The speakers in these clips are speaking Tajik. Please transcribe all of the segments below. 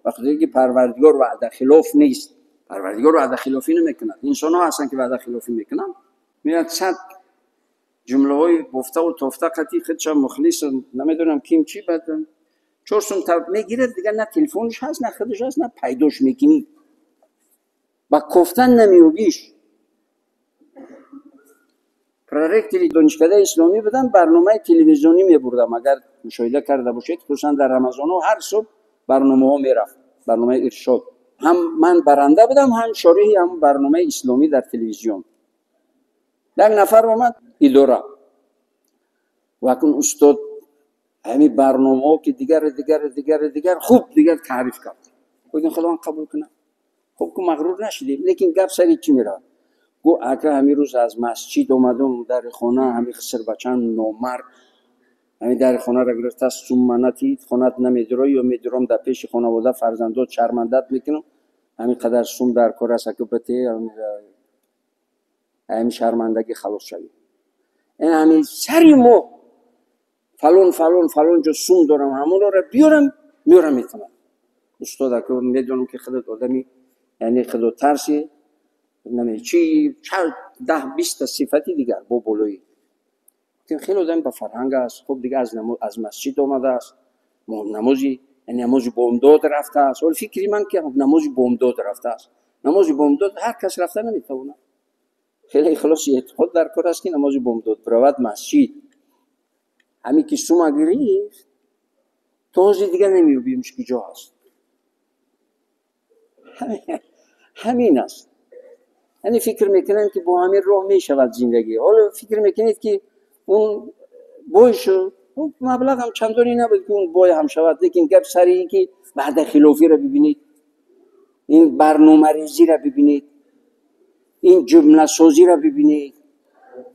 Вақте ки Парвардигор ваъда хилоф нест, Парвардигор ваъда хилофӣ намекунад. Инсонҳо ҳастанд, ки ваъда хилофӣ мекунанд. Меояд, сад ҷумлаҳои бофтаву тофта қатӣ худша мухлис, намедонам ким чӣ, баъд 4 сум мегирад, дигар на телефонш ҳаст, на худаш ҳаст, на пайдош мекунӣ, ба кофтан намеёбиш. Проректори донишкадаи исломӣ будам, барномаи телевизионӣ мебурдам. Агар мушоҳида карда бошед, хусусан дар Рамазонҳо ҳар субҳ барномаҳо мерафт, барномаи иршод. Ҳам ман баранда будам, ҳам шориҳи ҳам барномаи исломӣ дар телевизион. Як нафар омад идора ва акун устод ҳамин барномаҳо ки дигар, дигар, дигар, дигар, хуб, дигар таъриф кард. Гуфтем, Худованд қабул кунад. Хуб, ку мағрур нашудем, лекин гап сари чӣ меравад? Гу ака, ҳамин рӯз аз масҷид омадум дари хона, ҳамин хисрбачан номард ҳамин дари хонаро гирифтааст, сумманати хонат намедиро ё медиром, дар пеши хонавода, фарзандот шармандат мекунам, ҳамин қадар сум дар кор аст, ака, бите, ҳамин шармандагӣ халос шавӣ. Ин ҳамин сари мо фалон, фалон, фалон ҷо сум дорам, ҳамонро биёрам, меорам, метавонам. Устод, ака, медонам, ки худат одами, яъне худотарси, наме чи, 10-20 та сифати дигар бо болои. Хеле одами ба фарҳанг аст. Хуб, дига аз масҷид омадааст, намози намози бомдод рафтааст. Ҳол фикри ман ки намози бомдод рафтааст. Намози бомдод ҳар кас рафта наметавонад. Хеле ихлоси эътиқод дар кор аст, ки намози бомдод биравад масҷид. Ҳамин ки сума гирифт, то ҳозир дигар намеёбимш, куҷо ҳаст. Ҳамин аст. Яъне фикр мекунанд, ки бо ҳамин роҳ мешавад зиндагӣ. Ҳоло фикр мекунед, ки он бой шуд, маблағ ҳам чандоне набуд, ки он бой ҳам шавад, лекин гап сари ин ки ваъда хилофиро бибинед, ин барномарезиро бибинед, ин ҷумласозиро бибинед,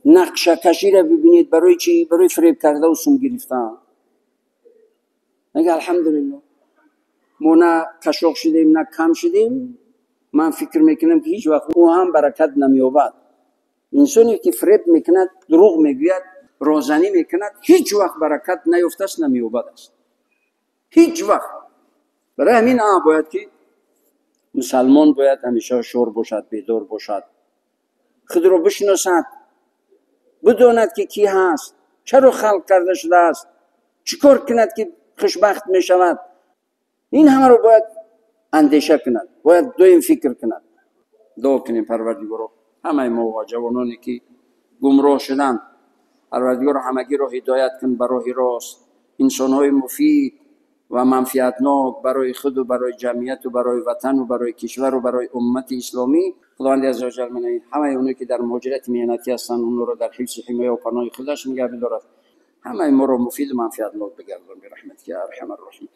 нақшакаширо бибинед. Барои чӣ? Барои фиреб кардаву сум гирифтан. Мега, алҳамдулилло, мо на кашоқ шудем, на кам шудем. Ман фикр мекунам, ки ҳеҷ вақт ӯ ҳам баракат намеёбад. Инсоне ки фиреб мекунад, дурӯғ мегӯяд, розанӣ мекунад, ҳеҷ вақт баракат наёфтааст, намеёбад аст ҳеҷ вақт. Барои ҳамин бояд ки мусалмон бояд ҳамеша ҳушёр бошад, бедор бошад, худро бишиносад, бидонад, ки кӣ ҳаст, чаро халқ карда шудааст, чӣ кор кунад, ки хушбахт мешавад. Ин ҳамаро бояд андеша кунад, бояд доим фикр кунад. Дуо кунем: Парвардигоро, ҳамаи мо ва ҷавононе ки гумроҳ шуданд, Парвардигоро, ҳамагиро ҳидоят кун ба роҳи рост, инсонҳои муфид ва манфиатнок барои худу барои ҷамъияту барои ватану барои кишвару барои уммати исломӣ. Худованди аззаваҷал ҳамаи оное ки дар муҳоҷирати меҳнатӣ ҳастанд, онҳоро дар ҳифзи ҳимоя ва паноҳи худаш нигаҳ бидорад, ҳамаи моро муфиду манфиатнок бигардон, бирахматика я арҳамар роҳимин.